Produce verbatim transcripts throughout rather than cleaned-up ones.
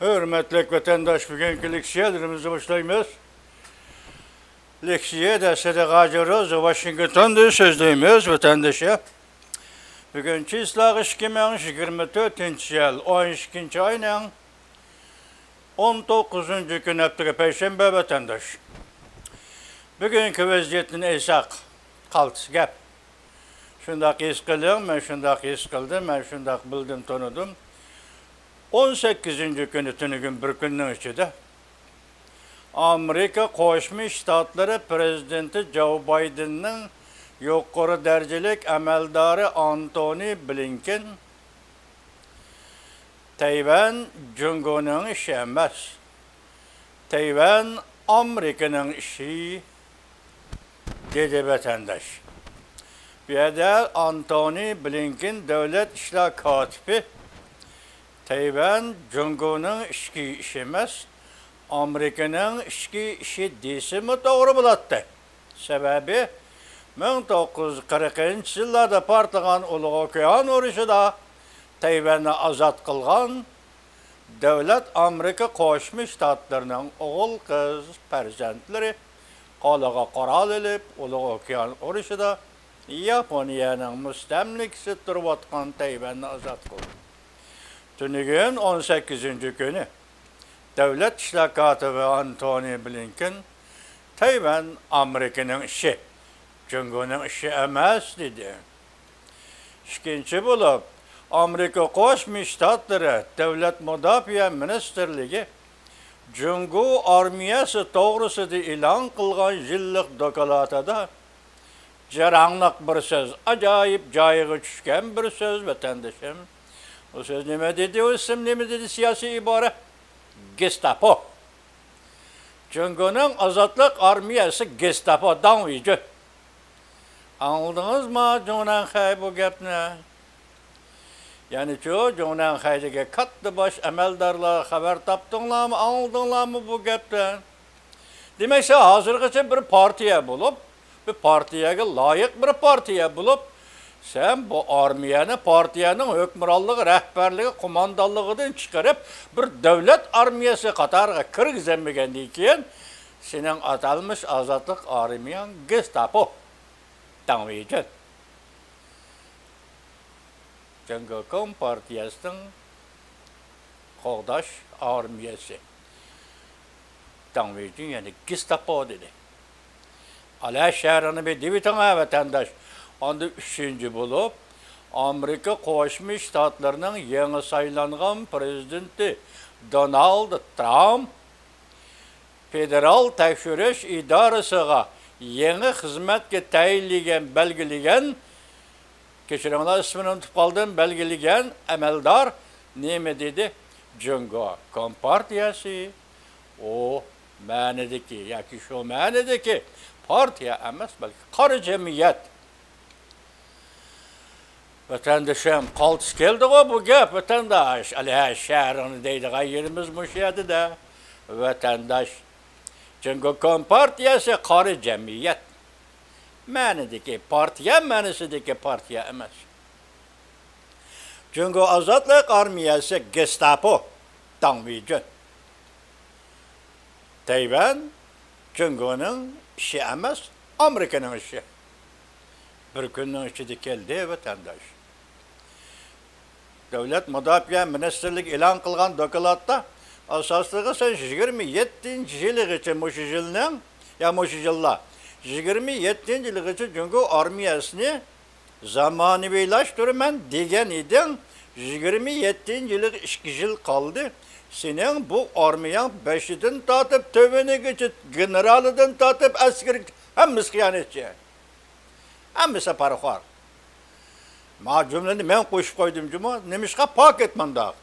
ھۆرمەتلىك ۋەتەنداش، بۈگۈنكى لېكسىيەلىرىمىزنى باشلايمىز. لېكسىيە دەرسىدە غاجىروز ۋاشىنگتوندىن سۆزلەيمىز، ۋەتەندىشى. بۈگۈن چىسلاغ ئىككى مىڭ يىگىرمە تۆتىنچى يىل، ئون ئىككىنچى ئاينىڭ ئون توققۇزىنچى كۈنى، ھەپتىگە پەيشەنبە، ۋەتەنداش. بۈگۈنكى ۋەزىيەتنى ئېيتساق، قالتىس گەپ. شۇنداق ھېس قىلىڭ، مەن شۇنداق ھېس قىلدىم، مەن شۇنداق بىلدىم، تونۇدۇم. ئون سەككىزىنچى كۈنى تۈنۈگۈن بىر كۈننىڭ ئىچىدە ئامېرىكا قوشما شتاتلىرى پىرېزىدېنتى جو بايدېننىڭ يۇقىرى دەرىجىلىك ئەمەلدارى ئانتونى بلىنكېن، تەيۋەن جۇڭگونىڭ ئىشى ئەمەس، تەيۋەن ئامېرىكىنىڭ ئىشى، دېدى ۋەتەنداش. بۇ يەردە ئانتونى بلىنكېن دۆلەت ئىشلار كاتىپى تەيۋەن جۇڭگونىڭ ئىچكى ئىشى ئەمەس، ئامېرىكىنىڭ ئىچكى ئىشى دېسىمۇ توغرا بولاتتى. سەۋەبى، مىڭ توققۇز يۈز قىرىقىنچى يىللاردا پارتلىغان ئۇلۇغ ئوكيان ئۇرۇشىدا تەيۋەننى ئازاد قىلغان دۆلەت ئامېرىكا قوشما شتاتلىرىنىڭ ئوغۇل-قىز پەرزەنتلىرى قولىغا قورال ئېلىپ، ئۇلۇغ ئوكيان ئۇرۇشىدا ياپونىيەنىڭ مۇستەملىكىسىدە تۇرۇۋاتقان تەيۋەننى ئازاد قىلدى. تۈنۈگۈن ئون سەككىزىنچى كۈنى دۆلەت ئىشلار كاتىپى ئانتونى بلىنكېن تەيۋەن ئامېرىكىنىڭ ئىشى، جۇڭگونىڭ ئىشى ئەمەس، دېدى. ئىككىنچى بولۇپ، ئامېرىكا قوشما شتاتلىرى دۆلەت مۇداپىئە مىنىستىرلىكى جۇڭگو ئارمىيەسى توغرىسىدا ئېلان قىلغان يىللىق دوكلاتىدا جاراڭلىق بىر سۆز، ئاجايىپ جايىغا چۈشكەن بىر سۆز، ۋەتەندىشىم. ئۇ سۆز نېمە دېدى، ئۇ ئىسىم نېمە دېدى، سىياسىي ئىبارە؟ گېستاپو. جۇڭگونىڭ ئازادلىق ئارمىيەسى گېستاپو، داڭۋېيجۈن. ئاڭلىدىڭىزما جۇڭنەنخەي بۇ گەپنى؟ يەنىچۇ، جۇڭنەنخەيدىكى كاتتا باش ئەمەلدارلار، خەۋەر تاپتىڭلارمۇ، ئاڭلىدىڭلارمۇ بۇ گەپتىن؟ دېمەك، سەن ھازىرغىچە بىر پارتىيە بولۇپ، بىر پارتىيەگە لايىق بىر پارتىيە بولۇپ، سەن بۇ ئارمىيەنى پارتىيەنىڭ ھۆكۈمرانلىقى، رەھبەرلىكى، قوماندانلىقىدىن چىقىرىپ، بىر دۆلەت ئارمىيەسى قاتارىغا كىرگۈزەلمىگەندىن كېيىن، سېنىڭ ئاتالمىش ئازادلىق ئارمىيەڭ گېستاپو، داڭۋېيجۈن. جۇڭگو كومپارتىيەسىنىڭ قوغداش ئارمىيەسى. داڭ ۋېيجىڭ يەنە گېستاپو دېدى. ئەلە شەھىرىڭنى بىر دېۋىتىڭە، ۋەتەنداش. ئاندىن ئۈچىنچى بولۇپ، ئامېرىكا قوشما شتاتلىرىنىڭ يېڭى سايلانغان پىرېزىدېنتى دونالد ترامپ فېدېرال تەكشۈرۈش ئىدارىسىغا يېڭى خىزمەتكە تەيىنلىگەن، بەلگىلىگەن، كەچۈرۈڭلار، ئىسمىنى ئۇنتۇپ قالدىم، بەلگىلىگەن ئەمەلدار نېمە دېدى؟ جۇڭگو كومپارتىيەسى ئۇ مەنىدىكى ياكى شۇ مەنىدىكى پارتىيە ئەمەس، بەلكى قارا جەمئىيەت. ۋەتەندىشىم، قالتىس كەلدىغۇ بۇ گەپ، ۋەتەنداش. ئەلە شەھىرىڭنى دەيدىغان يېرىمىز مۇشۇ يەردە-دە، ۋەتەنداش. جۇڭگو كومپارتىيەسى قارا جەمئىيەت مەنىدىكى پارتىيە، مەنىسىدىكى پارتىيە ئەمەس. جۇڭگو ئازادلىق ئارمىيەسى گېستاپو، داڭ ۋېيجۈن. تەيۋەن جۇڭگونىڭ ئىشى ئەمەس، ئامېرىكىنىڭ ئىشى. بىر كۈننىڭ ئىچىدە كەلدى، ۋەتەنداش. دۆلەت مۇداپىئە مىنىستىرلىكى ئېلان قىلغان دوكلاتتا، ئاساسلىقى سەن يىگىرمە يەتتىنچى يىلىغىچە مۇشۇ يىلنىڭ، يا مۇشۇ يىللار، يىگىرمە يەتتىنچى يىلىغىچە جۇڭگو ئارمىيەسىنى زامانىۋىلاشتۇرىمەن دېگەن ئىدىڭ. يىگىرمە يەتتىنچى يىلىغا ئىككى يىل قالدى. سېنىڭ بۇ ئارمىيەڭ بېشىدىن تارتىپ تۆۋىنىگىچە، گېنېرالىدىن تارتىپ ئەسكىرى، ھەممىسى خىيانەتچى. ھەممىسى پارىخور. ما جۈملىنى مەن قوشۇپ قويدۇم جۇمۇ. نېمىشقا پاكىت مۇنداق؟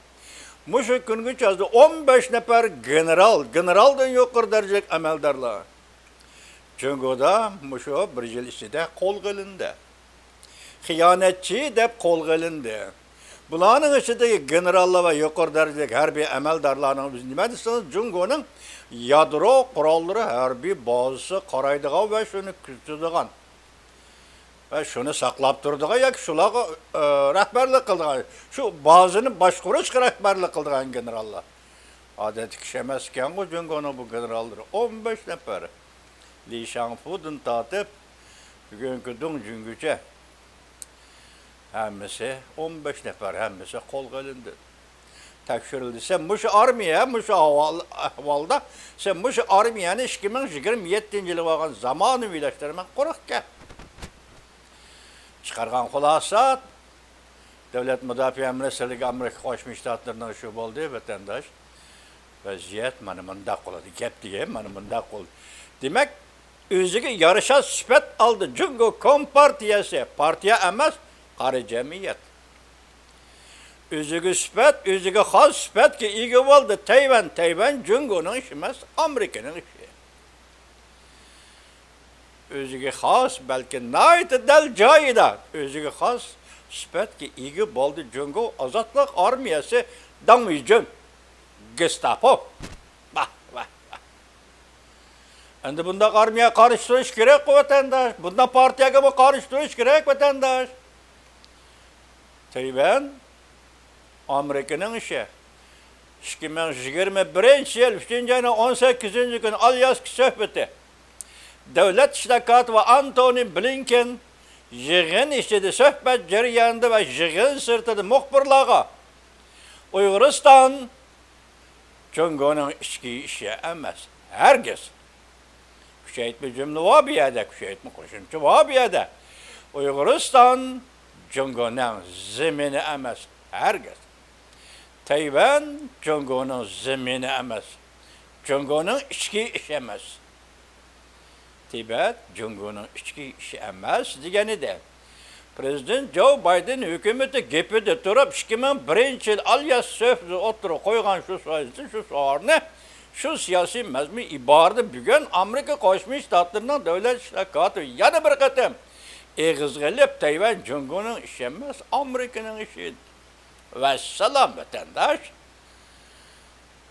مۇشۇ كۈنگىچە ھازىر ئون بەش نەپەر گېنېرال، گېنېرالدىن يۇقىرى دەرىجىلىك ئەمەلدارلار جۇڭگودا مۇشۇ بىر يىل ئىچىدە قولغا ئېلىندى. خىيانەتچى دەپ قولغا ئېلىندى. بۇلارنىڭ ئىچىدىكى گېنېراللار ۋە يۇقىرى دەرىجىلىك ھەربىي ئەمەلدارلارنىڭ ئۆزى نېمە دېسىڭىز، جۇڭگونىڭ يادرو قوراللىرى ھەربىي بازىسىغا قارايدىغان ۋە شۇنى كۆزىتىدىغان ۋە شۇنى ساقلاپ تۇرىدىغان ياكى شۇلارغا، ئە، رەھبەرلىك قىلىدىغان، شۇ بازىنى باشقۇرۇشقا رەھبەرلىك قىلىدىغان گېنېراللار. ئادەتتىكى ئىش ئەمەس ئىكەنغۇ، جۇڭگونىڭ بۇ گېنېراللىرى ئون بەش نەپەر. لى شاڭفۇدىن تارتىپ، بۈگۈنكى دۇڭ جۈنگۈچە ھەممىسى، ئون بەش نەپەر، ھەممىسى قولغا ئېلىندى. تەكشۈرۈلدى. سەن مۇشۇ ئارمىيە، مۇشۇ ئەھۋال-، ئەھۋالدا، سەن مۇشۇ ئارمىيەنى ئىككى مىڭ يىگىرمە يەتتىنچى يىلى بولغان زامانىۋىلاشتۇرماق قۇرۇق گەپ. چىقارغان خۇلاسە، دۆلەت مۇداپىئە مىنىستىرلىكى ئامېرىكا قوشما شتاتلىرىنىڭ ئىشى بولدى، ۋەتەنداش. ۋەزىيەت مانا مۇنداق بولدى. گەپ دېگەن مانا مۇنداق بولدى. دېمەك، ئۆزىگە يارىشا سۈپەت ئالدى جۇڭگو كومپارتىيەسى. پارتىيە ئەمەس، قارا جەمئىيەت. ئۆزىگە سۈپەت، ئۆزىگە خاس سۈپەتكە ئىگە بولدى. تەيۋەن، تەيۋەن جۇڭگونىڭ ئىشى ئەمەس، ئامېرىكىنىڭ ئىشى. ئۆزىگە خاس، بەلكى ناھايىتى دەل جايىدا ئۆزىگە خاس سۈپەتكە ئىگە بولدى جۇڭگو ئازادلىق ئارمىيەسى داڭ ۋېيجۈن، گېستاپو. ۋاھ، ۋاھ، ۋاھ. ئەمدى بۇنداق ئارمىيەگە قارشى تۇرۇش كېرەكقۇ، ۋەتەنداش. بۇنداق پارتىيەگىمۇ قارشى تۇرۇش كېرەك، ۋەتەنداش. تەيۋەن ئامېرىكىنىڭ ئىشى. ئىككى مىڭ يىگىرمە بىرىنچى يىل ئۈچىنچى ئاينىڭ ئون سەككىزىنچى كۈنى ئالياسكا سۆھبىتى. دۆلەت ئىشلار كاتىپى ئانتونى بلىنكېن يىغىن ئىچىدە، سۆھبەت جەريانىدا ۋە يىغىن سىرتىدا مۇخبىرلارغا ئۇيغۇرىستان جۇڭگونىڭ ئىچكى ئىشى ئەمەس، ھەرگىز. كۈچەيتمە جۈملە بار بۇ يەردە، كۈچەيتمە قوشۇمچە بار بۇ يەردە. ئۇيغۇرىستان جۇڭگونىڭ زېمىنى ئەمەس، ھەرگىز. تەيۋەن جۇڭگونىڭ زېمىنى ئەمەس، جۇڭگونىڭ ئىچكى ئىشى ئەمەس. تىبەت جۇڭگونىڭ ئىچكى ئىشى ئەمەس دېگەن ئىدى. پرېزىدېنت جو بايدېن ھۆكۈمىتى گېپىدە تۇرۇپ، ئىككى مىڭ بىرىنچى يىل ئالياس سۆھبىتىدە ئوتتۇرىغا قويغان شۇ سۆزنى، شۇ سوئالنى، شۇ سىياسىي مەزمۇن ئىبارىدە بۈگۈن ئامېرىكا قوشما شتاتلىرىنىڭ دۆلەت ئىشلار كاتىپى يەنە بىر قېتىم ئېغىزغا ئېلىپ، تەيۋەن جۇڭگونىڭ ئىشى ئەمەس، ئامېرىكىنىڭ ئىشى. ۋەسسالام، ۋەتەنداش.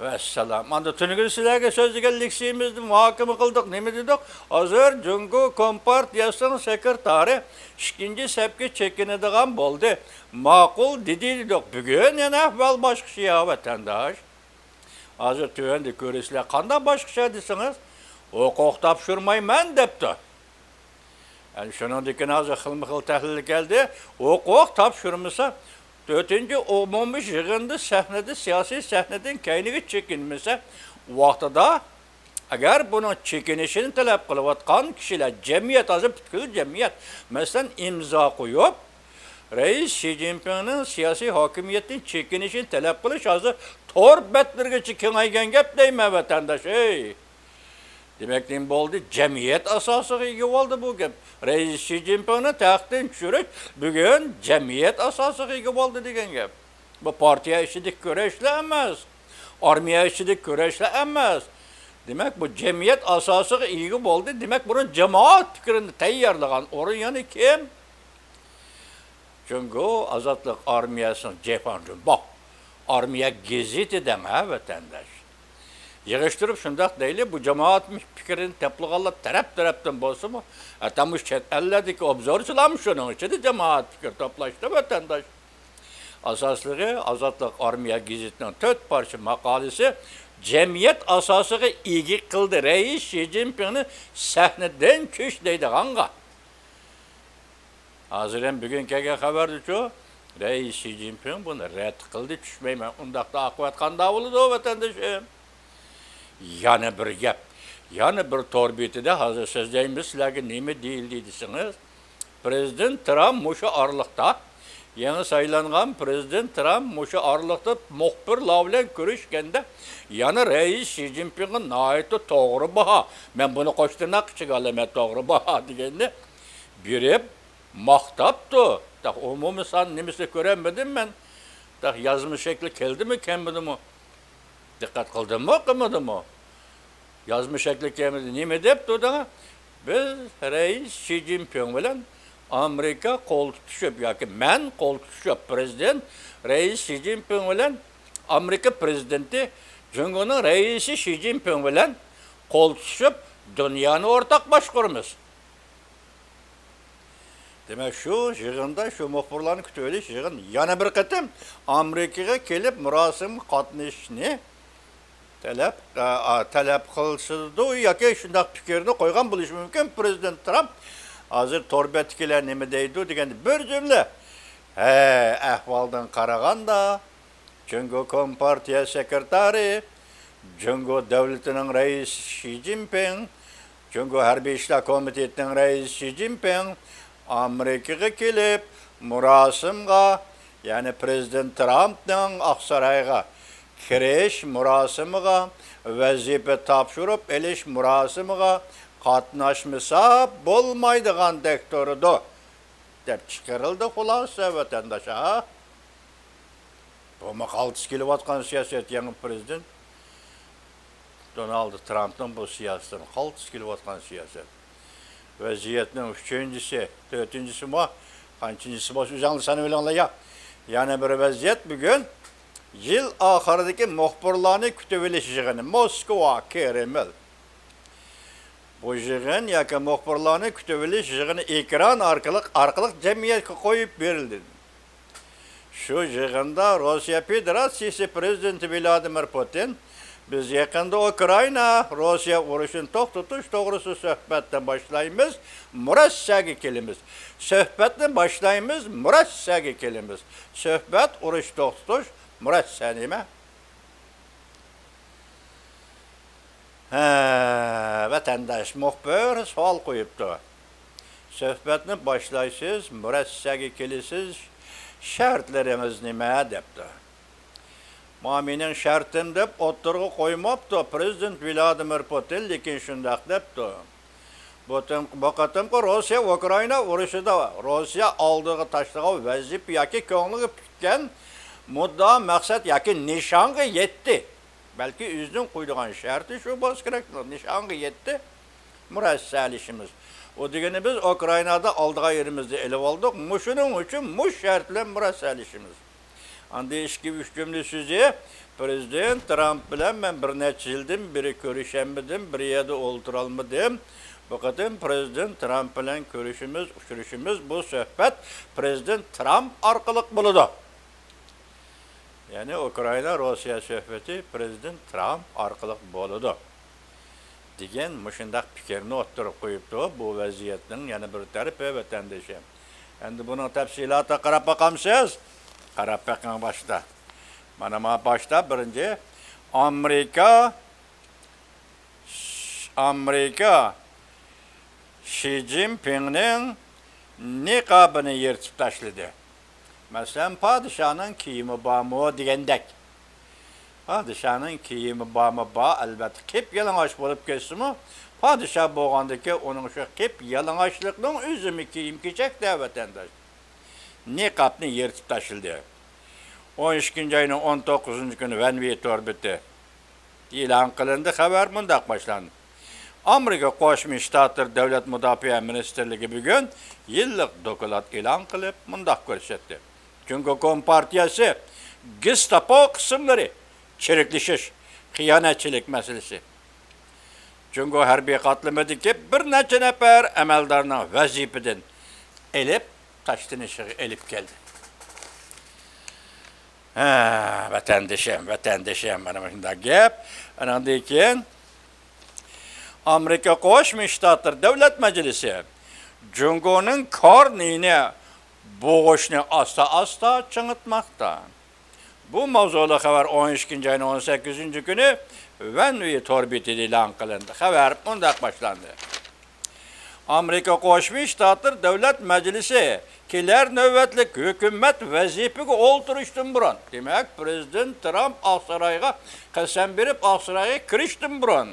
ۋەسسالام. ئاندا تۈنۈگۈن سىلەرگە سۆزلىگەن لېكسىيىمىزنى مۇھاكىمە قىلدۇق. نېمە دېدۇق؟ ھازىر جۇڭگو كومپارتىيەسىنىڭ سېكرېتارى ئىككىنچى سەپكە چېكىنىدىغان بولدى. ماقۇل دېدى دېدۇق. بۈگۈن يەنە ئەھۋال باشقىچە يا، ۋەتەنداش. ھازىر تۆۋەندە كۆرىسىلەر، قانداق باشقىچە دېسىڭىز، ھوقۇق تاپشۇرمايمەن دەپتۇ. يەنى شۇنىڭدىن كېيىن ھازىر خىلمۇ خىل تەھلىل كەلدى. ھوقۇق تاپشۇرمىسا، تۆتىنچى ئومۇمىي يىغىندا سەھنىدە، سىياسىي سەھنىدىن كەينىگە چېكىنمىسە، ۋاقتىدا، ئەگەر بۇنىڭ چېكىنىشىنى تەلەپ قىلىۋاتقان كىشىلەر، جەمئىيەت، ھازىر پۈتكۈل جەمئىيەت، مەسىلەن، ئىمزا قويۇپ، رەئىس شى جىنپىڭنىڭ سىياسىي ھاكىمىيەتتىن چېكىنىشىنى تەلەپ قىلىش ھازىر تور بەتلىرىگىچە كېڭەيگەن گەپ دەيمەن، ۋەتەنداش، ئەي. دېمەك، نېمە بولدى؟ جەمئىيەت ئاساسىغا ئىگە بولدى بۇ گەپ. رەئىس شى جىنپىڭنى تەختتىن چۈشۈرۈش بۈگۈن جەمئىيەت ئاساسىغا ئىگە بولدى دېگەن گەپ. بۇ پارتىيە ئىچىدىكى كۈرەشلەر ئەمەس، ئارمىيە ئىچىدىكى كۈرەشلەر ئەمەس. دېمەك، بۇ جەمئىيەت ئاساسىغا ئىگە بولدى. دېمەك، بۇنىڭ جامائەت پىكرىنى تەييارلىغان ئورۇن يەنە كىم؟ جۇڭگو ئازادلىق ئارمىيەسىنىڭ جېفاڭ جۇنباۋ ئارمىيە گېزىتى دەڭ ھە، ۋەتەنداش. يىغىشتۇرۇپ شۇنداق دەيلى، بۇ جامائەت پىكرىنى تاپلىغانلار تەرەپ-تەرەپتىن بولسىمۇ، ھەتتا مۇشۇ چەت ئەللەردىكى ئوبزورچىلارمۇ شۇنىڭ ئىچىدە جامائەت پىكىر توپلاشتى، ۋەتەنداش. ئاساسلىقى، ئازادلىق ئارمىيە گېزىتىنىڭ تۆت پارچە ماقالىسى جەمئىيەت ئاساسىغا ئىگە قىلدى، رەئىس شى جىنپىڭنى سەھنىدىن چۈش دەيدىغانغا. ھازىر ھەم بۈگۈن كەلگەن خەۋەردىچۇ، رەئىس شى جىنپىڭ بۇنى رەت قىلدى، چۈشمەيمەن. ئۇنداقتا ئاقىۋەت قانداق بولىدۇ، ۋەتەندىشىم؟ يەنە بىر گەپ، يەنە بىر تور بېتىدە ھازىر سۆزلەيمىز، سىلەرگە نېمە دېيىلدى دېسىڭىز، پرېزىدېنت ترامپ مۇشۇ ئارىلىقتا، يېڭى سايلانغان پرېزىدېنت ترامپ مۇشۇ ئارىلىقتا مۇخبىرلار بىلەن كۆرۈشكەندە، يەنە رەئىس شى جىنپىڭغا ناھايىتى توغرا باھا، مەن بۇنى قوش تىرناق ئىچىگە ئالىمەن، توغرا باھا دېگەننى بېرىپ ماختاپتۇ. تېخى ئومۇمىي سان نېمىسىنى كۆرەلمىدىم مەن. تېخى يازما شەكلى كەلدىمۇ، كەلمىدىمۇ؟ دىققەت قىلدىممۇ، قىلمىدىممۇ؟ يازما شەكلى كەلمىدى. نېمە دەپتۇ دەڭە؟ بىز رەئىس شى جىنپىڭ بىلەن ئامېرىكا قول تۇتۇشۇپ ياكى مەن قول تۇتۇشۇپ، پرېزىدېنت رەئىس شى جىنپىڭ بىلەن ئامېرىكا پرېزىدېنتى جۇڭگونىڭ رەئىسى شى جىنپىڭ بىلەن قول تۇتۇشۇپ، دۇنيانى ئورتاق باشقۇرىمىز. دېمەك، شۇ يىغىندا شۇ مۇخبىرلارنى كۈتۈۋېلىش يىغىن يەنە بىر قېتىم ئامېرىكىغا كېلىپ مۇراسىمغا قاتنىشىشنى تەلەپ، ئا، ئا، تەلەپ قىلسىدۇ ياكى شۇنداق پىكىرنى قويغان بولۇشى مۇمكىن. پىرېزىدېنت ترامپ ھازىر تور بەتتىكىلەر نېمە دەيدۇ دېگەندە بىر جۈملە، ھە، ئەھۋالدىن قارىغاندا، جۇڭگو كومپارتىيە سېكرېتارى، جۇڭگو دۆلىتىنىڭ رەئىسى شى جىنپىڭ، جۇڭگو ھەربىي ئىشلار كومىتېتىنىڭ رەئىسى شى جىنپىڭ ئامېرىكىغا كېلىپ، مۇراسىمغا، يەنى پىرېزىدېنت ترامپنىڭ ئاقسارايغا كىرىش مۇراسىمىغا، ۋەزىپە تاپشۇرۇپ ئېلىش مۇراسىمىغا قاتناشمىسا بولمايدىغاندەك تۇرىدۇ، دەپ چىقىرىلدى خۇلاسە، ۋەتەنداش، ھا؟ بۇمۇ قالتىس كېلىۋاتقان سىياسەت، يېڭى پىرېزىدېنت دونالد ترامپنىڭ بۇ سىياسىتىمۇ قالتىس كېلىۋاتقان سىياسەت. ۋەزىيەتنىڭ ئۈچىنچىسى، تۆتىنچىسىمۇ، قانچىنچىسى بولسا ئۆزۈڭلار سانىۋېلىڭلار يا. يەنە بىر ۋەزىيەت بۈگۈن يىل ئاخىرىدىكى مۇخبىرلارنى كۈتۈۋېلىش يىغىنى، موسكۋا، كرېمىل. بۇ يىغىن ياكى مۇخبىرلارنى كۈتۈۋېلىش يىغىنى ئېكران ئارقىلىق، ئارقىلىق جەمئىيەتكە قويۇپ بېرىلدى. شۇ يىغىندا روسىيە فېدېراتسىيىسى پىرېزىدېنتى ۋلادىمىر پۇتىن، «بىز يېقىندا ئۇكرائىنا، روسىيە ئۇرۇشىنى توختىتىش توغرىسىدا سۆھبەتنى باشلايمىز، مۇرەسسەگە كېلىمىز. سۆھبەتنى باشلايمىز، مۇرەسسەگە كېلىمىز.» سۆھبەت، ئۇرۇش توختىتىش، مۇرەسسە نېمە؟ ھە، ۋەتەنداش مۇخبىر سوئال قويۇپتۇ. «سۆھبەتنى باشلايسىز، مۇرەسسەگە كېلىسىز، شەرتلىرىڭىز نېمە؟» دەپتۇ. «ما مېنىڭ شەرتىم» دەپ ئوتتۇرىغا قويماپتۇ پىرېزىدېنت ۋلادىمىر پۇتىن، لېكىن شۇنداق دەپتۇ. بۇ تىم-، بۇ قېتىمقى روسىيە ئۇكرائىنا ئۇرۇشىدا روسىيە ئالدىغا تاشلىغان ۋەزىپە ياكى كۆڭلىگە پۈككەن مۇددىئا، مەقسەت ياكى نىشانغا يەتتى. بەلكى ئۆزىنىڭ قويىدىغان شەرتى شۇ بولسا كېرەك، نىشانغا يەتتى، مۇرەسسەلىشىمىز. ئۇ دېگىنى بىز ئۇكرائىنادا ئالىدىغان يېرىمىزنى ئېلىۋالدۇق، مۇشۇنىڭ ئۈچۈن مۇشۇ شەرت بىلەن مۇرەسسەلىشىمىز. ئاندىن ئىككى، ئۈچ جۈملە سۆزى، پىرېزىدېنت ترامپ بىلەن مەن بىر نەچچە يىلدىن بېرى كۆرۈشەلمىدىم، بىر يەردە ئولتۇرالمىدىم. بۇ قېتىم پىرېزىدېنت ترامپ بىلەن كۆرۈشىمىز، ئۇچرىشىمىز، بۇ سۆھبەت پىرېزىدېنت ترامپ ئارقىلىق بولىدۇ. يەنى ئۇكرائىنا، روسىيە سۆھبىتى پىرېزىدېنت ترامپ ئارقىلىق بولىدۇ، دېگەن مۇشۇنداق پىكىرنى ئوتتۇرىغا قويۇپتۇ. بۇ ۋەزىيەتنىڭ يەنە بىر تەرىپى، ۋەتەندىشىم. ئەمدى بۇنىڭ تەپسىلاتىغا قاراپ باقامسىز؟ قاراپ بېقىڭ باشتا. مانا، ما باشتا بىرىنچى، ئامېرىكا، ئامېرىكا شى جىنپىڭنىڭ نىقابىنى يىرتىپ تاشلىدى. مەسىلەن، پادىشاھنىڭ كىيىمى بارمۇ دېگەندەك. پادىشاھنىڭ كىيىمى بارمۇ بار، ئەلۋەتتە، قىپيالىڭاچ بولۇپ كەتسىمۇ، پادىشاھ بولغاندىكىن ئۇنىڭ شۇ قىپيالىڭاچلىقنىڭ ئۆزىمۇ كىيىم-كېچەك-دە، ۋەتەنداش. نىقابنى يىرتىپ تاشلىدى. ئون ئىككىنچى ئاينىڭ ئون توققۇزىنچى كۈنى ۋەنۋى تور بېتى ئېلان قىلىندى. خەۋەر مۇنداق باشلاندى. ئامېرىكا قوشما شتاتلىرى دۆلەت مۇداپىئە مىنىستىرلىكى بۈگۈن يىللىق دوكلات ئېلان قىلىپ، مۇنداق كۆرسەتتى: جۇڭگو كومپارتىيەسى، گېستاپو قىسىملىرى، چىرىكلىشىش، خىيانەتچىلىك مەسىلىسى جۇڭگو ھەربىي قاتلىمىدىكى بىر نەچچە نەپەر ئەمەلدارنىڭ ۋەزىپىدىن ئېلىپ تاشلىنىشىغا ئېلىپ كەلدى. ھە، ۋەتەندىشىم، ۋەتەندىشىم، مانا مۇشۇنداق گەپ. ئاناندىن كېيىن ئامېرىكا قوشما شتاتلىرى دۆلەت مەجلىسى جۇڭگونىڭ كارنىنى بوغۇشنى ئاستا-ئاستا چىڭىتماقتا. بۇ ماۋزۇلۇق خەۋەر ئون ئىككىنچى ئاينىڭ ئون سەككىزىنچى كۈنى ۋەنۋى تور بېتىدە ئېلان قىلىندى. خەۋەر مۇنداق باشلاندى. ئامېرىكا قوشما شتاتلىرى دۆلەت مەجلىسى كېلەر نۆۋەتلىك ھۆكۈمەت ۋەزىپىگە ئولتۇرۇشتىن بۇرۇن، دېمەك، پىرېزىدېنت ترامپ ئاقسارايغا قەسەم بېرىپ، ئاقسارايغا كىرىشتىن بۇرۇن،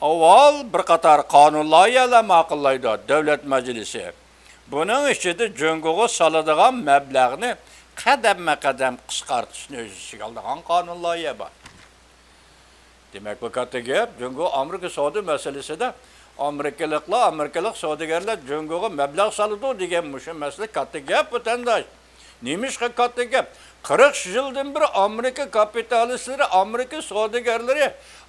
ئاۋۋال بىر قاتار قانۇن لايىھەلەر ماقۇللايدۇ دۆلەت مەجلىسى. بۇنىڭ ئىچىدە جۇڭگوغا سالىدىغان مەبلەغنى قەدەممۇ قەدەم قىسقارتىشنى ئۆز ئىچىگە ئالىدىغان قانۇن لايىھە بار. دېمەك، بۇ كاتتا گەپ. جۇڭگو ئامېرىكا سودا مەسىلىسىدە ئامېرىكىلىقلار، ئامېرىكىلىق سودىگەرلەر جۇڭگوغا مەبلەغ سالىدۇ دېگەن مۇشۇ مەسىلە كاتتا گەپ، ۋەتەنداش. نېمىشقا كاتتا گەپ؟ قىرىق يىلدىن بېرى ئامېرىكا كاپىتالىستلىرى، ئامېرىكا سودىگەرلىرى،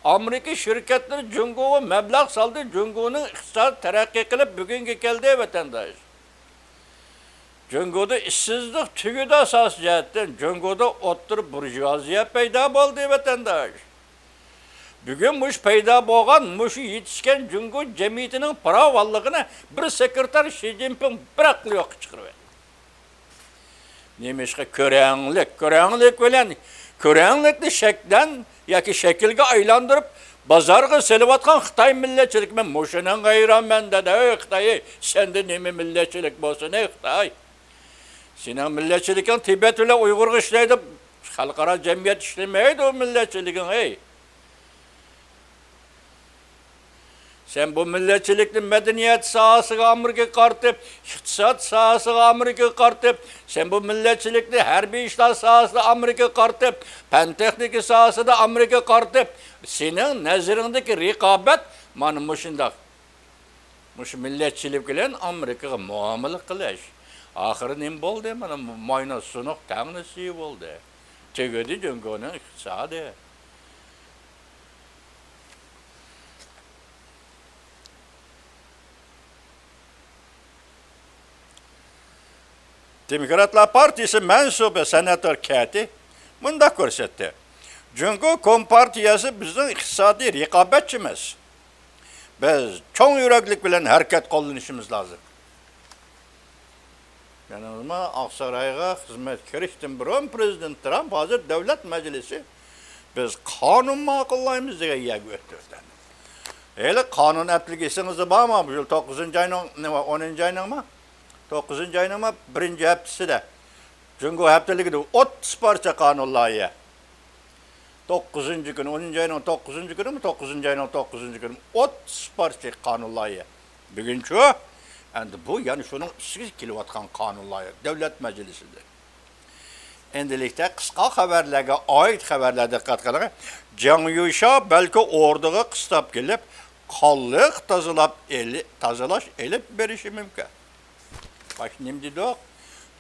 ئامېرىكا شىركەتلىرى جۇڭگوغا مەبلەغ سالدى، جۇڭگونىڭ ئىقتىسادى تەرەققىي قىلىپ بۈگۈنگە كەلدى، ۋەتەنداش. جۇڭگودا ئىشسىزلىق تۈگىدى، ئاساسىي جەھەتتىن جۇڭگودا ئوتتۇرا بۇرژۇئازىيە پەيدا بولدى، ۋەتەنداش. بۈگۈن مۇشۇ پەيدا بولغان، مۇشۇ يېتىشكەن جۇڭگو جەمئىيىتىنىڭ پىراۋانلىقىنى بىر سېكرېتار شى جىنپىڭ بىراقلا يوققا چىقىرىۋەتتى. نېمىشقا كۆرەڭلىك، كۆرەڭلىك بىلەن كۆرەڭلىكنى شەكلەن ياكى شەكىلگە ئايلاندۇرۇپ، بازارغا سېلىۋاتقان خىتاي مىللەتچىلىكى؟ مەن مۇشۇنىڭغا ھەيرانمەن دەدى، ئەي خىتاي، سەندە نېمە مىللەتچىلىك بولسۇن، ئەي خىتاي؟ سېنىڭ مىللەتچىلىكىڭ تىبەت بىلەن ئۇيغۇرغا ئىشلەيدۇ، خەلقئارا جەمئىيەت ئىشلىمەيدۇ مىللەتچىلىكىڭ، ئەي. سەن بۇ مىللەتچىلىكنى مەدەنىيەت ساھەسىگە ئامېرىكىغا قارىتىپ، ئىقتىساد ساھەسىگە ئامېرىكىغا قارىتىپ، سەن بۇ مىللەتچىلىكنى ھەربىي ئىشلار ساھەسىدە ئامېرىكىغا قارىتىپ، پەن تېخنىكا ساھەسىدە ئامېرىكىغا قارىتىپ، سېنىڭ نەزىرىڭدىكى رىقابەت مانا مۇشۇنداق. مۇشۇ مىللەتچىلىك بىلەن ئامېرىكىغا مۇئامىلە قىلىش. ئاخىرى نېمە بولدى؟ مانا ماينا سۇنۇق تەڭنى سۈيى بولدى. تۈگىدى جۇڭگونىڭ ئىقتىسادى. دېموكراتلار پارتىيىسى مەنسۇبى سېناتور كەتى مۇنداق كۆرسەتتى: جۇڭگو كومپارتىيەسى بىزنىڭ ئىقتىسادىي رىقابەتچىمىز. بىز چوڭ يۈرەكلىك بىلەن ھەرىكەت قوللىنىشىمىز لازىم. يەنە ئاقسارايغا خىزمەتكە كىرىشتىن بۇرۇن پىرېزىدېنت ترامپ ھازىر دۆلەت مەجلىسى بىز قانۇن ماقۇللايمىز دېگەن يەرگە ئۆتتى ئۆتەندى. ھېلى قانۇن ئەپلىكى ئېسىڭىزدە بارمۇ؟ بۇ يىل توققۇزىنچى ئاينىڭ، نېمە، ئونىنچى ئاينىڭمۇ؟ توققۇزىنچى ئاينىڭمۇ بىرىنچى ھەپتىسىدە جۇڭگو ھەپتىلىكىدە ئوتتۇز پارچە قانۇن لايىھە. توققۇزىنچى كۈنى، ئونىنچى ئاينىڭ توققۇزىنچى كۈنىمۇ، توققۇزىنچى ئاينىڭ توققۇزىنچى كۈنىمۇ ئوتتۇز پارچە قانۇن لايىھە. بۈگۈنچۇ؟ ئەمدى بۇ يەنە شۇنىڭ ئۈستىگە كېلىۋاتقان قانۇن لايىھە دۆلەت مەجلىسىدە. ئەمدىلىكتە قىسقا خەۋەرلەرگە ئائىت خەۋەرلەر دىققەت قىلىڭ. جياڭ يۈشيا بەلكى ئوردىغا قىستاپ كېلىپ، قانلىق تازىلاپ ئېلى-، تازىلاش ئېلىپ بېرىشى مۇمكىن. باشتا نېمە دېدۇق؟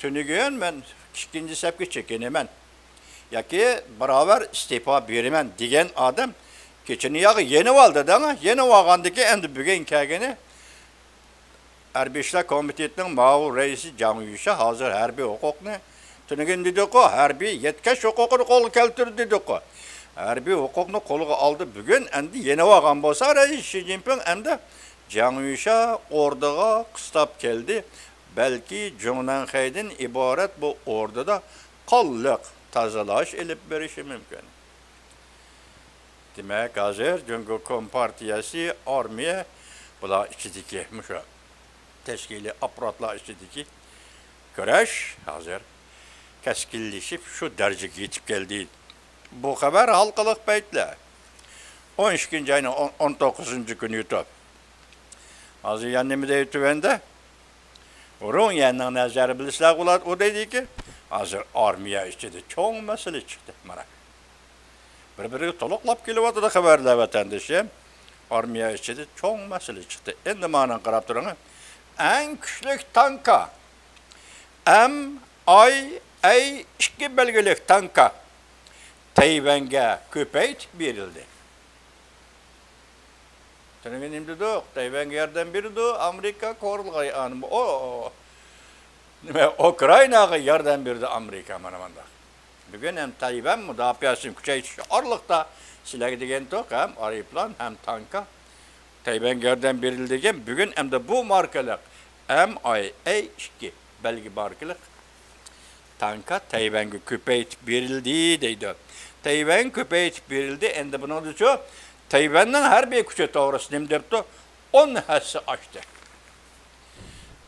تۈنۈگۈن مەن ئىككىنچى سەپكە چېكىنىمەن ياكى باراۋەر ئىستېپا بېرىمەن دېگەن ئادەم كېچىنى ياغا يېنىۋالدى دەڭ. يېنىۋالغاندىكىن ئەمدى بۈگۈن كەلگىنى ھەربىي ئىشلار كومىتېتىنىڭ مۇئاۋىن رەئىسى جياڭ يۈشيا ھازىر ھەربىي ھوقۇقنى، تۈنۈگۈن دېدۇققۇ، ھەربىي يەتكەش ھوقۇقىنى قولغا كەلتۈردى دېدۇققۇ. ھەربىي ھوقۇقنى قولغا ئالدى، بۈگۈن ئەمدى يېنىۋالغان بولسا رەئىس شى جىنپىڭ ئەمدى جياڭ يۈشيا ئوردىغا قىستاپ كەلدى. بەلكى جۇڭنەنخەيدىن ئىبارەت بۇ ئوردىدا قانلىق تازىلاش ئېلىپ بېرىشى مۇمكىن. دېمەك، ھازىر جۇڭگو كومپارتىيەسى، ئارمىيە، بۇلار ئىچىدىكى مۇشۇ تەشكىلىي ئاپپاراتلار ئىچىدىكى كۈرەش ھازىر كەسكىنلىشىپ، شۇ دەرىجىگە يېتىپ كەلدى. بۇ خەۋەر ھالقىلىق پەيتلەر. ئون ئىككىنچى ئاينىڭ ئون، ئون توققۇزىنچى كۈنى يۇتۇپ. ھازىر يەنە نېمە دەيدۇ تۆۋەندە؟ رۇڭ يەننىڭ نەزەرى بىلىسىلەر، ئۇلار، ئۇ دەيدىكى، ھازىر ئارمىيە ئىچىدە چوڭ مەسىلە چىقتى. مانا. بىر-بىرىگە تولۇقلاپ كېلىۋاتىدۇ خەۋەرلەر، ۋەتەندىشىم. ئارمىيە ئىچىدە چوڭ مەسىلە چىقتى. ئەمدى مانا قاراپ تۇرۇڭ. ئەڭ كۈچلۈك تانكا، ئەم ئاي ئەي ئىككى بەلگىلىك تانكا تەيۋەنگە كۆپەيتىپ بېرىلدى. تۈنۈگۈن نېمە دېدۇق؟ تەيۋەنگە ياردەم بېرىدۇ ئامېرىكا، كورېيىغا، ئانىمۇ، ئو، نېمە، ئۇكرائىناغا ياردەم بېرىدۇ ئامېرىكا، مانا مانداق. بۈگۈن ھەم تەيۋەن مۇداپىئەسىنى كۈچەيتىش ئارىلىقتا سىلەرگە دېگەنتۇق، ھەم ئايروپىلان، ھەم تانكا تەيۋەنگە ياردەم بېرىلدى دېگەن، بۈگۈن ئەمدى بۇ ماركىلىق ئەم ئاي ئەي ئىككى بەلگە ماركىلىق تانكا تەيۋەنگە كۆپەيتىپ بېرىلدى دەيدۇ. تەيۋەنگە كۆپەيتىپ بېرىلدى، ئەمدى بۇنىڭدىچۇ تەيۋەننىڭ ھەربىي كۈچى توغرىسىدا نېمە دەپتۇ؟ ئون ھەسسە ئاشتى.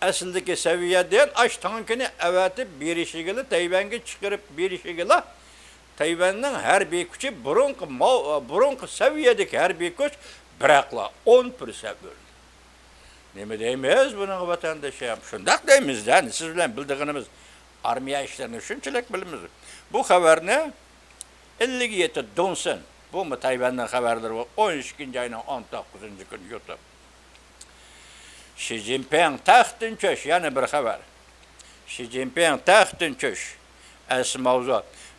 ئەسلىدىكى سەۋىيەدىن ئاش تانكىنى ئەۋەتىپ بېرىشىگىلا، تەيۋەنگە چىقىرىپ بېرىشىگىلا، تەيۋەننىڭ ھەربىي كۈچى بۇرۇنقى ماۋ-، بۇرۇنقى سەۋىيەدىكى ھەربىي كۈچ بىراقلا ئون پىرسەنت ئۆرلىدى. نېمە دەيمىز بۇنىڭغا، ۋەتەندىشىم؟ شۇنداق دەيمىز-دە، سىز بىلەن بىلىدىغىنىمىز ئارمىيە ئىشلىرىنى شۇنچىلىك بىلىمىز. بۇ خەۋەرنى ئېللىك يەتتە دۇڭسىن، بۇمۇ تەيۋەننىڭ خەۋەرلىرى، ئون ئىككىنچى ئاينىڭ ئون توققۇزىنچى كۈنى يۇتۇپ. شى جىنپىڭ تەختتىن چۈش، يەنە بىر خەۋەر. شى جىنپىڭ تەختتىن چۈش. ئەسلى ماۋزۇ،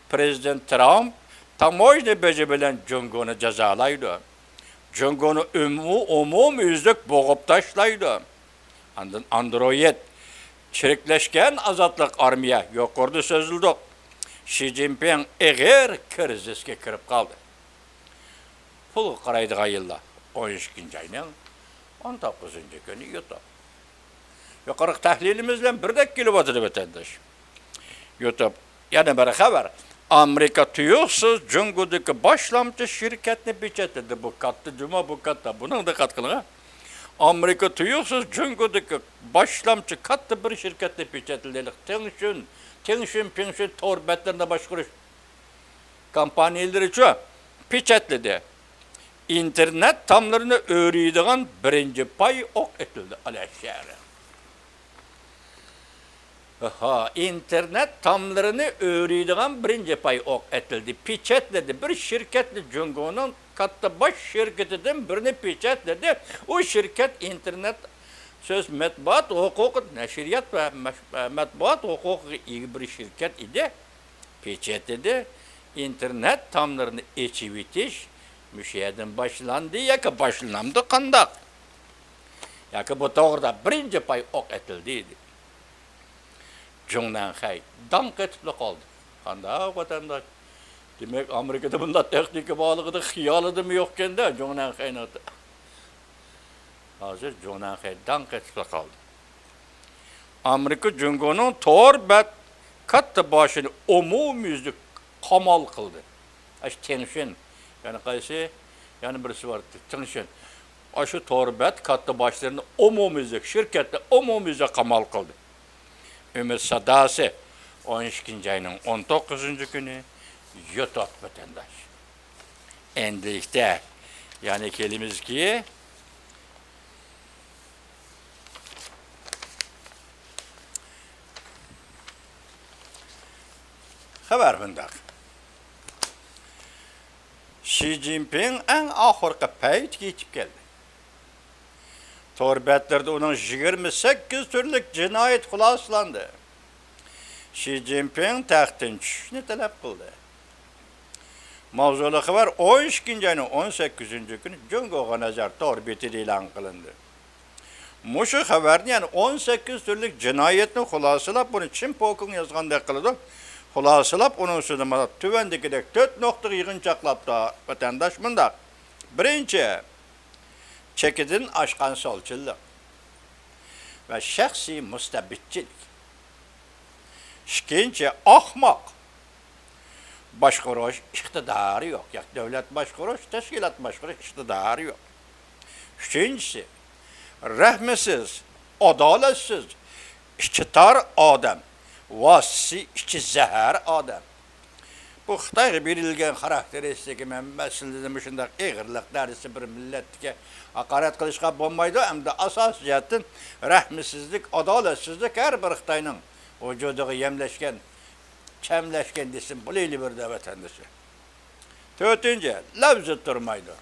پىرېزىدېنت ترامپ تاموژنا بېجى بىلەن جۇڭگونى جازالايدۇ. جۇڭگونى ئومۇ-، ئومۇميۈزلۈك بوغۇپ تاشلايدۇ. ئاندىن ئاندرويىد، چىرىكلەشكەن ئازادلىق ئارمىيە، يۇقىرىدا سۆزلىدۇق. شى جىنپىڭ ئېغىر كىرىزىسكە كىرىپ قالدى. پۇلغا قارايدىغان يىللار. ئون ئىككىنچى ئاينىڭ ئون توققۇزىنچى كۈنى يۇتۇپ. يۇقىرىقى تەھلىلىمىز بىلەن بىردەك كېلىۋاتىدۇ، ۋەتەنداش. يۇتۇپ. يەنە بىر خەۋەر. ئامېرىكا تۇيۇقسىز جۇڭگودىكى باشلامچى شىركەتنى پېچەتلىدى. بۇ كاتتا جۇمۇ، بۇ كاتتا. بۇنىڭغا دىققەت قىلىڭ، ھە. ئامېرىكا تۇيۇقسىز جۇڭگودىكى باشلامچى كاتتا بىر شىركەتنى پېچەتلىدى. تېڭشۈن، تېڭشۈن، پىڭشۈن تور بەتلىرىنى باشقۇرۇش كومپانىيەلىرىچۇ پېچەتلىدى. ئىنتېرنېت تاملىرىنى ئۆرۈيدىغان بىرىنچى پاي ئوق ئېتىلدى، ئالىيەششەھىر. ئاھا، ئىنتېرنېت تاملىرىنى ئۆرۈيدىغان بىرىنچى پاي ئوق ئېتىلدى. پېچەتلىدى. بىر شىركەتنى، جۇڭگونىڭ كاتتا باش شىركىتىدىن بىرنى پېچەتلىدى. ئۇ شىركەت ئىنتېرنېت سۆز مەتبۇئات ھوقۇقى، نەشرىيات ۋە مەش-، مەتبۇئات ھوقۇقىغا ئىگە بىر شىركەت ئىدى. پېچەتلىدى. ئىنتېرنېت تاملىرىنى ئېچىۋېتىش مۇشۇ يەردىن باشلاندى ياكى باشلىنامدۇ، قانداق؟ ياكى بۇ توغرىدا بىرىنچى پاي ئوق ئېتىلدى، دېدى. جۇڭنەنخەي داڭ قېتىپلا قالدى. قانداق ۋەتەنداش؟ دېمەك، ئامېرىكىدا بۇنداق تېخنىكا بارلىقىدا خىيالىدىمۇ يوقكەن-دە، جۇڭنەنخەينىڭ. ھازىر جۇڭنەنخەي داڭ قېتىپلا قالدى. ئامېرىكا جۇڭگونىڭ تور بەت كاتتا باشىنى ئومۇميۈزلۈك قامال قىلدى. ئاشۇ تېڭشۈن، يەنە قايسى؟ يەنە بىرسى بار، تېڭشۈن. ئاشۇ تور بەت كاتتا باشلىرىنى ئومۇميۈزلۈك، شىركەتنى ئومۇميۈزلۈك قامال قىلدى. ئۈمىد ساداسى، ئون ئىككىنچى ئاينىڭ ئون توققۇزىنچى كۈنى يۇتۇپ، ۋەتەنداش. ئەندىكتە، يەنە كېلىمىزكى، خەۋەر مۇنداق. شى جىنپىڭ ئەڭ ئاخىرقى پەيتكە يېتىپ كەلدى. تور بەتلىرىدە ئۇنىڭ يىگىرمە سەككىز تۈرلۈك جىنايىتى خۇلاسىلاندى. شى جىنپىڭ تەختتىن چۈشۈشنى تەلەپ قىلدى. ماۋزۇلۇق خەۋەر ئون ئىككىنچى ئاينىڭ ئون سەككىزىنچى كۈنى جۇڭگوغا نەزەر تور بېتىدە ئېلان قىلىندى. مۇشۇ خەۋەرنى، يەنى ئون سەككىز تۈرلۈك جىنايەتنى خۇلاسىلاپ، بۇنى چىن پوكىڭ يازغاندەك قىلىدۇ. خۇلاسىلاپ، ئۇنىڭ ئۈستىدە مانا تۆۋەندىكىدەك تۆت نۇقتىغا يىغىنچاقلاپتۇ، ۋەتەنداش، مۇنداق. بىرىنچى، چېكىدىن ئاشقان سولچىللىق ۋە شەخسىي مۇستەبىتچىلىك. ئىككىنچى، ئاخماق. باشقۇرۇش ئىقتىدارى يوق. ياكى دۆلەت باشقۇرۇش، تەشكىلات باشقۇرۇش ئىقتىدارى يوق. ئۈچىنچىسى، رەھمىسىز، ئادالەتسىز، ئىچى تار ئادەم، ۋاسىتىسى ئىچى زەھەر ئادەم. بۇ خىتايغا بېرىلگەن خاراكتېرىستىكا مە-، مەسىلىدە مۇشۇنداق ئېغىرلىق دەرىجىسى بىر مىللەتكە ھاقارەت قىلىشقا بولمايدۇ، ھەمدە ئاساسىي جەھەتتىن رەھمىسىزلىك، ئادالەتسىزلىك ھەر بىر خىتاينىڭ ۋۇجۇدىغا يەملەشكەن، چەملەشكەن دېسىم بولۇۋېرىدۇ، ۋەتەندىشى. تۆتىنچى، لەۋزى تۇرمايدۇ.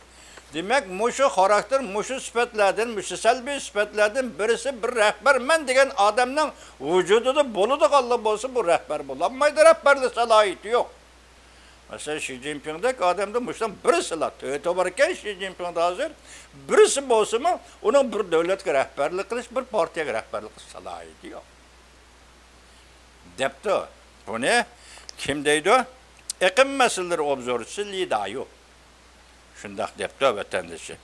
دېمەك، مۇشۇ خاراكتېر، مۇشۇ سۈپەتلەردىن، مۇشۇ سەلبىي سۈپەتلەردىن بىرسى بىر رەھبەرمەن دېگەن ئادەمنىڭ ۋۇجۇدىدا بولىدىغانلا بولسا، بۇ رەھبەر بولالمايدۇ، رەھبەرلىك سالاھىيىتى يوق. مەسىلەن، شى جىنپىڭدەك ئادەمدە مۇشۇنىڭ بىرسىلا، تۆتى باركەن شى جىنپىڭدا ھازىر، بىرسى بولسىمۇ، ئۇنىڭ بىر دۆلەتكە رەھبەرلىك قىلىش، بىر پارتىيەگە رەھبەرلىك قىلىش سالاھىيىتى يوق. دەپتۇ. بۇنى كىم دەيدۇ؟ ئېقىم مەسىلىلىرى ئوبزورچىسى لى دايۇ شۇنداق دەپتۇ، ۋەتەندىشى.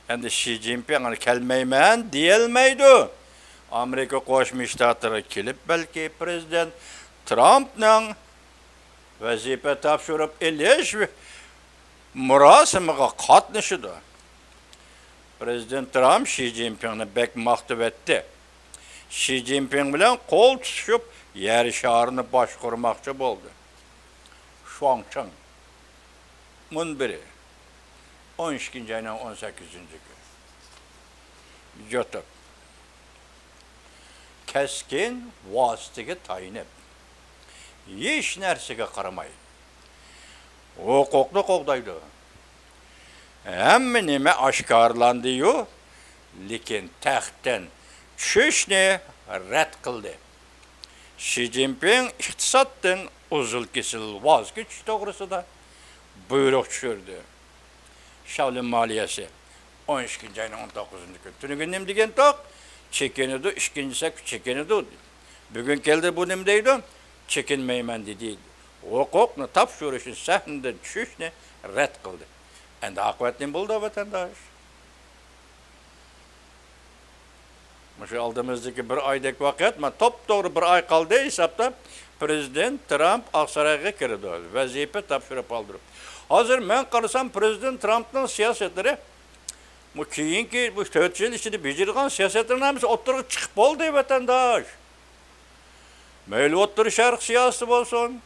ئەمدى شى جىنپىڭ كەلمەيمەن دېيەلمەيدۇ. ئامېرىكا قوشما شتاتلىرىغا كېلىپ، بەلكى پىرېزىدېنت ترامپنىڭ ۋەزىپە تاپشۇرۇپ ئېلىش مۇراسىمىغا قاتنىشىدۇ. پىرېزىدېنت ترامپ شى جىنپىڭنى بەك ماختىۋەتتى. شى جىنپىڭ بىلەن قول تۇتۇشۇپ، يەر شارىنى باشقۇرماقچى بولدى. شۇاڭچىڭ مۇنبىرى، ئون ئىككىنچى ئاينىڭ ئون سەككىزىنچى كۈنى. يۇتۇپ. كەسكىن ۋاسىتىگە تايىنىپ، ھېچ نەرسىگە قارىماي، ھوقۇقنى قوغدايدۇ. ھەممە نېمە ئاشكارىلاندىيۇ، لېكىن تەختتىن چۈشۈشنى رەت قىلدى. شى جىنپىڭ ئىقتىسادتىن ئۇزۇل-كېسىل ۋاز كېچىش توغرىسىدا بۇيرۇق چۈشۈردى. شاۋلىن مالىيەسى، ئون ئىككىنچى ئاينىڭ ئون توققۇزىنچى كۈنى. تۈنۈگۈن نېمە دېگەنتۇق؟ چېكىنىدۇ، ئىككىنچى سەھىپە چېكىنىدۇ. بۈگۈن كەلدى، بۇ نېمە دەيدۇ؟ چېكىنمەيمەن دېدى. ھوقۇقنى تاپشۇرۇشنى، سەھنىدىن چۈشۈشنى رەت قىلدى. ئەمدى ئاقىۋەت نېمە بولىدۇ، ۋەتەنداش؟ مۇشۇ ئالدىمىزدىكى بىر ئايدەك ۋاقىت، مانا، توپتوغرا بىر ئاي قالدى ھېسابتا، پرېزىدېنت ترامپ ئاقسارايغا كىرىدۇ، ۋەزىپە تاپشۇرۇپ ئالدۇرۇپ. ھازىر مەن قارىسام، پرېزىدېنت ترامپنىڭ سىياسەتلىرى، بۇ كېيىنكى بۇ تۆت يىل ئىچىدە بېجىرىدىغان سىياسەتلىرىنىڭ ھەممىسى ئوتتۇرىغا چىقىپ بولدى، ۋەتەنداش. مەيلى ئوتتۇرا شەرق سىياسىتى بولسۇن،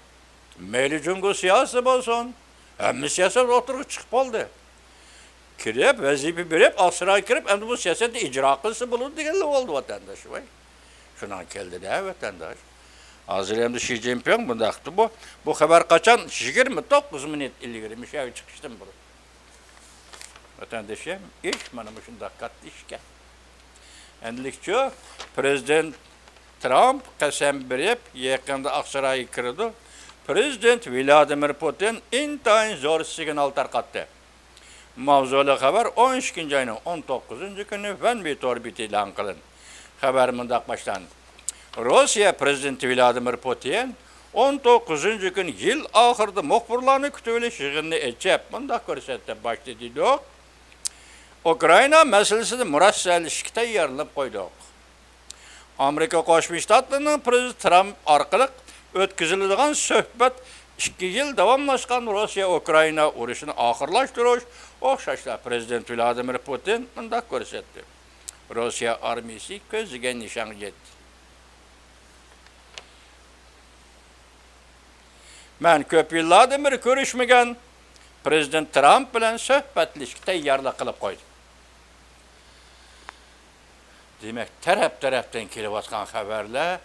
مەيلى جۇڭگو سىياسىتى بولسۇن، ھەممە سىياسەت ئوتتۇرىغا چىقىپ بولدى. كىرىپ، ۋەزىپە بېرىپ، ئاقسارايغا كىرىپ، ئەمدى بۇ سىياسەتنى ئىجرا قىلسا بولىدۇ دېگەنلا بولدى، ۋەتەنداش. ۋاي، شۇنىڭغا كەلدى-دە، ۋەتەنداش. ھازىر ئەمدى شى جىنپىڭ بۇنداق دېدى، بۇ، بۇ خەۋەر قاچان؟ يىگىرمە توققۇز مىنۇت ئىلگىرى، مۇشۇ يەرگە چىقىشتىن بۇرۇن. ۋەتەندىشىم، ئىش مانا مۇشۇنداق كاتتا ئىشكەن. ئەمدىلىكچۇ، پرېزىدېنت ترامپ قەسەم بېرىپ، يېقىندا ئاقسارايغا كىرىدۇ. پرېزىدېنت ۋلادىمىر پۇتىن ئىنتايىن زور سىگنال تارقاتتى. ماۋزۇلۇق خەۋەر ئون ئىككىنچى ئاينىڭ ئون توققۇزىنچى كۈنى ۋەنۋى تور بېتى ئېلان قىلىندى. خەۋەر مۇنداق باشلاندى. روسىيە پرېزىدېنتى ۋلادىمىر پۇتىن ئون توققۇزىنچى كۈنى يىل ئاخىرىدا مۇخبىرلارنى كۈتۈۋېلىش يىغىنىنى ئېچىپ، مۇنداق كۆرسەتتى، باشتا دېدۇق، ئۇكرائىنا مەسىلىسىدە مۇرەسسەلىشىشكە تەييارلىنىپ قويدۇق. ئامېرىكا قوشما شتاتلىرىنىڭ پرېزىدېنتى ترامپ ئارقىلىق ئۆتكۈزۈلىدىغان سۆھبەت ئىككى يىل داۋاملاشقان روسىيە ئۇكرائىنا ئۇرۇشىنى ئاخىرلاشتۇرۇش ئوخشاشلا پرېزىدېنت ۋلادىمىر پۇتىن مۇنداق كۆرسەتتى. روسىيە ئارمىيىسى كۆزلىگەن نىشانغا يەتتى. مەن كۆپ يىللاردىن بېرى كۆرۈشمىگەن پرېزىدېنت ترامپ بىلەن سۆھبەتلىشىشكە تەييارلىق قىلىپ قويدۇم. دېمەك، تەرەپ-تەرەپتىن كېلىۋاتقان خەۋەرلەر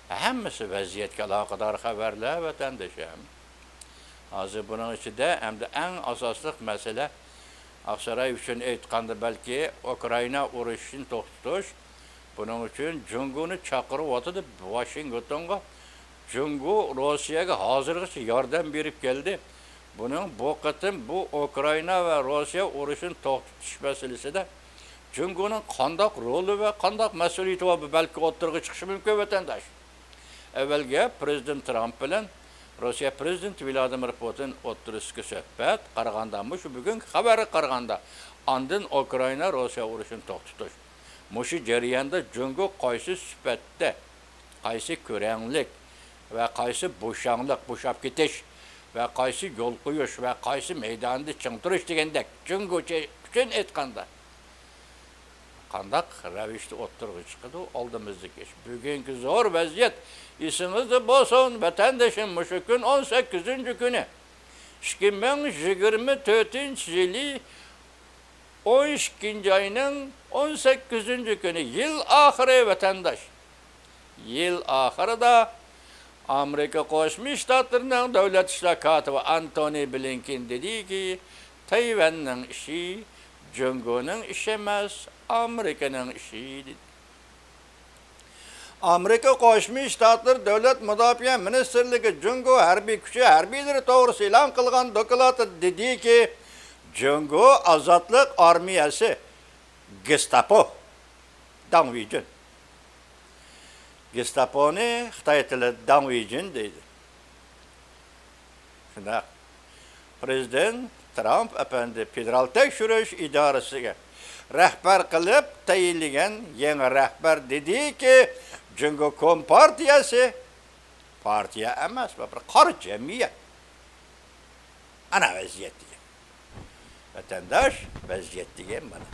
ھەممىسى ۋەزىيەتكە ئالاقىدار خەۋەرلەر، ۋەتەندىشىم. ھازىر بۇنىڭ ئىچىدە ئەمدى ئەڭ ئاساسلىق مەسىلە، ئاقساراي ئۈچۈن ئېيتقاندا، بەلكى ئۇكرائىنا ئۇرۇشىنى توختىتىش. بۇنىڭ ئۈچۈن جۇڭگونى چاقىرىۋاتىدۇ ۋاشىنگتونغا. جۇڭگو روسىيەگە ھازىرغىچە ياردەم بېرىپ كەلدى. بۇنىڭ بۇ قېتىم بۇ ئۇكرائىنا ۋە روسىيە ئۇرۇشىنى توختىتىش مەسىلىسىدە جۇڭگونىڭ قانداق رولى ۋە قانداق مەسئۇلىيىتى بار، بۇ بەلكى ئوتتۇرىغا چىقىشى مۇمكىن، ۋەتەنداش. ئەۋۋەلگە پرېزىدېنت ترامپ بىلەن روسىيە پرېزىدېنتى ۋلادىمىر پۇتىن ئوتتۇرىسىدىكى سۆھبەت، قارىغاندا مۇشۇ بۈگۈنكى خەۋەرگە قارىغاندا، ئاندىن ئۇكرائىنا روسىيە ئۇرۇشىنى توختىتىش. مۇشۇ جەرياندا جۇڭگو قايسى سۈپەتتە، قايسى كۆرەڭلىك ۋە قايسى بوشاڭلىق، بوشاپ كېتىش ۋە قايسى يول قويۇش ۋە قايسى مەيداندا چىڭ تۇرۇش دېگەندەك، جۇڭگوچە ئۈچۈن ئېيتقاندا، قانداق رەۋىشتە ئوتتۇرىغا چىقىدۇ ئالدىمىزدىكى ئىش؟ بۈگۈنكى زور ۋەزىيەت، ئېسىڭىزدە بولسۇن، ۋەتەندىشىم، مۇشۇ كۈن ئون سەككىزىنچى كۈنى، ئىككى مىڭ يىگىرمە تۆتىنچى يىلى ئون ئىككىنچى ئاينىڭ ئون سەككىزىنچى كۈنى، يىل ئاخىرى، ۋەتەنداش. يىل ئاخىرىدا ئامېرىكا قوشما شتاتلىرىنىڭ دۆلەت ئىشلار كاتىپى ئانتونى بلىنكېن دېدىكى، تەيۋەننىڭ ئىشى جۇڭگونىڭ ئىشى ئەمەس، ئامېرىكىنىڭ ئىشى، دېدى. ئامېرىكا قوشما شتاتلىرى دۆلەت مۇداپىئە مىنىستىرلىكى جۇڭگو ھەربىي كۈچى ھەربىيلىرى توغرىسىدا ئېلان قىلغان دوكلاتىدا دېدىكى، جۇڭگو ئازادلىق ئارمىيەسى، گېستاپو، داڭ ۋېيجۈن. گېستاپونى خىتاي تىلىدا داڭ ۋېيجۈن دەيدۇ. شۇنداق. پرېزىدېنت ترامپ ئەپەندى فېدېرال تەكشۈرۈش ئىدارىسىگە رەھبەر قىلىپ تەيىنلىگەن يېڭى رەھبەر دېدىكى، جۇڭگو كومپارتىيەسى پارتىيە ئەمەس، بۇ بىر قارا جەمئىيەت. ئانا ۋەزىيەت دېگەن. ۋەتەنداش، ۋەزىيەت دېگەن مانا.